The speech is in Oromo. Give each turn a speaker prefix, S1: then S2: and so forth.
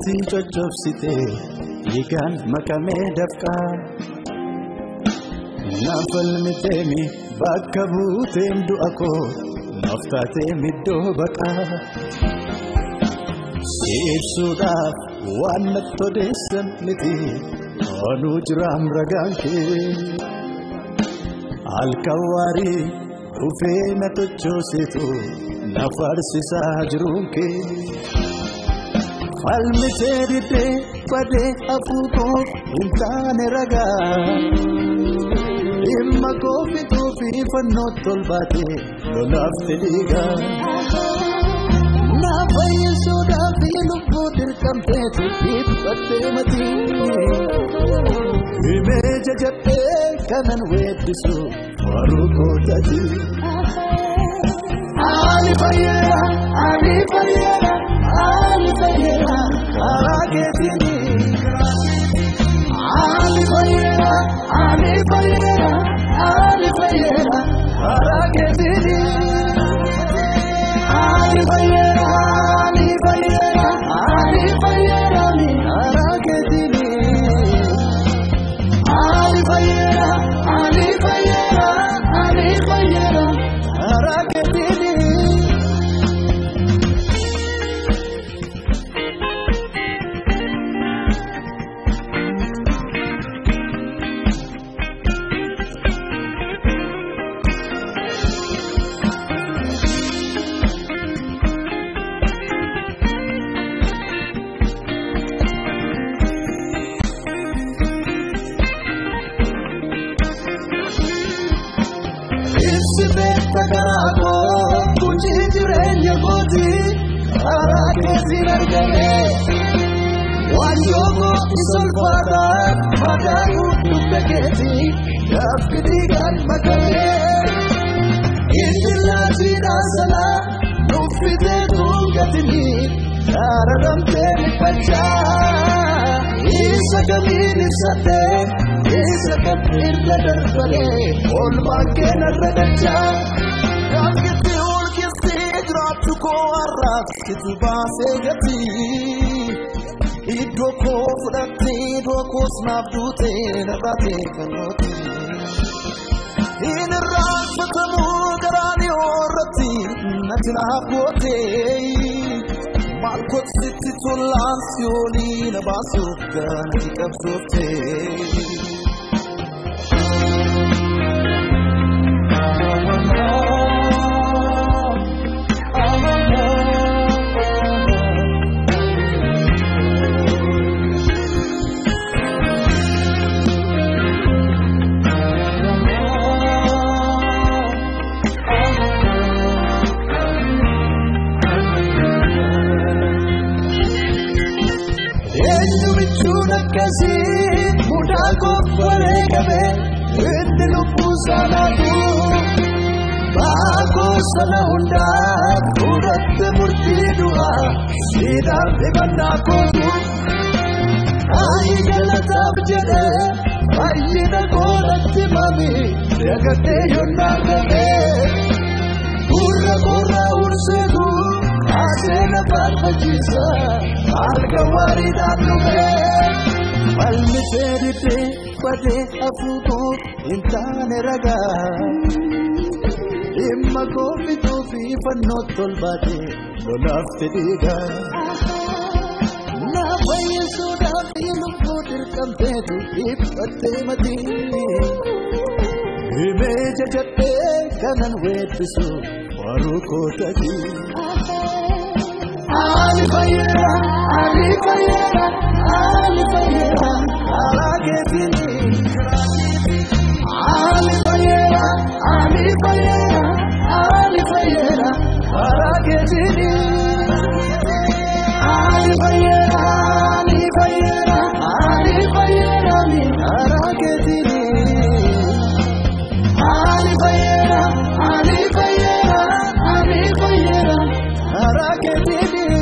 S1: Kanati coccobsite dhiigaan makamee dafqaa. Naaf falmiteemi bakka buuteen du'a koo naaf taatee iddoo baqaa. Si ibsuudhaaf waan natti odeessan miti anuu jiraam ragaan kee. Halkan waarii dhufee na tochoosetu na faarsisaa jiruun kee. Falmitee diddee badee hafuu koo hin taane ragaa. Dhimma koo fixuu fi fannootti ol baatee lolaaf dhiigaa. Na fayyisuudhaaf lubbuu dirqamteetu dhiphattee matii. Himee jajadhee kanan weeddisu faaruu koo tatii. Ani fayyeera, ani fayyeera, ani fayyeera karaa keetiin. Ani fayyeera, ani fayyeera, ani fayyeera karaa keetiin. Ani fayyeera, ani fayyeera, ani fayyeera karaa keetiin. Ani fayyeera, ani fayyeera, ani fayyeera karaa keetiin. Ibsi beekta karaa koo kunci jireenya kooti karaa keetiin argame. Waanjoo koo isa ulfaataa madaa'uu dugda keeti gaaffii dhiigaan makame. Inni laatiidhaan sana nuffitee tuungatini daaradamtee dhiphachaa. Isa kamiin ibsadhee isa kam irra darbalee oolmaan kee narra dachaa.
S2: Gaangetti ol keessee jiraachuu koo har'aaf situ baasee gatii. Iddoo koo fudhattee iddoo koos naaf duutee narraatee fannootti. Hin irraanfatamu garaan irratti natti naaf gootee. Maal kootu sitti tolaan si olii na baasuuf ganatti qabsooftee.
S1: Eenyu michuun akkasii mudaa koffalee qabee inni lubbuu saanaatu. Baakoo sana hundaa fudhatte murtii du'aa siidhaan dhibannaa kootu. Ayi galataaf jedhee baay'ina koolatti mami dagatee yonnaa qabee. Gurra gurra urseetu kaasee na faarfachiisa harka waariidhaan dhufee. Falmitee diddee badee hafuu koo hin taane ragaa. Dhimma koo fixuu fi fannootti ol baatee lolaaf dhiigaa. Na fayyisuudhaaf lubbuu dirqamteetu dhiphattee matii. Himee jajadhee kanan weeddisu faaruu koo tatii. Ani fayyeera, ani fayyeera, ani fayyeera karaa keetiin. Ani fayyeera, ani fayyeera, ani fayyeera karaa keetiin. Ani fayyeera, ani fayyeera, ani fayyeera karaa keetiin. Ani fayyeera, ani fayyeera, ani fayyeera karaa keetiin.